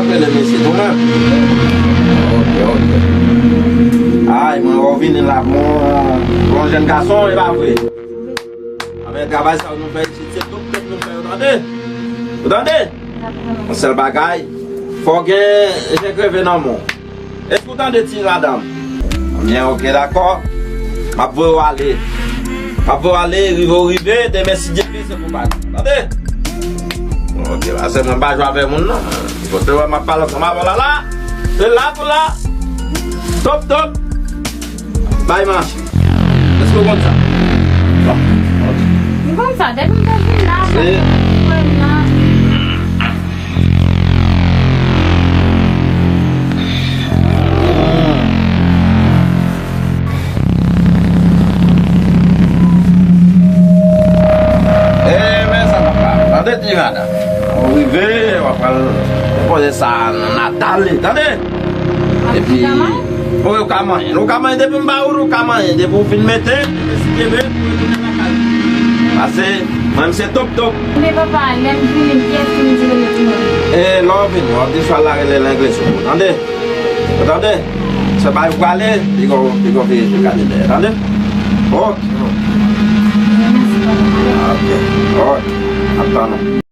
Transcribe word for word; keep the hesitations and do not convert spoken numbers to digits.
Rele mesye tou menm. Ok, ok. Ay, mwen wè w vini la, bon, bon jèn gason, e pa vre? Anben, travay sa yo nou fè isit, se tout tèt nou fè yo, tande? Ou tande? Yon sèl bagay, fò gen je kreve nan men w. Èske ou tande, ti madanm? Byen, ok, dakò. M ap voye w ale. M ap voye w ale, rive w rive, demen, si Dye vle, se pou pa nou. Tande? Ok, pase mwen pa jwe avè moun, non. Kote w wè m ap pale ansanm avè w la, la. Se la pou la. Top, top. Bay manch. Èske w konn sa? Bon, ok. M konn sa, depi m te vin la, se m la. E, men sa papa. Tande ti madanm. Ou rive, w ap pral poze sa nan Natal, tande? Epi, bon, ou ka manyen. Ou ka manyen depi m ba ou, ou ka manyen. Depi w fin mete, depi si Dye vle, pou retounen lakay. Pase, mwen, m se top top. Men papa, lè m vini, kiyès ki m di rele pou mwen? E, lè w vini, w ap di swa la rele Lengle sou ou, tande? Ou tande? Se bay ou prale, li gon, li gon verifye kade dèyè, tande? Ok, ok. Mèsi, papa. Ok, ok. Ap tann ou.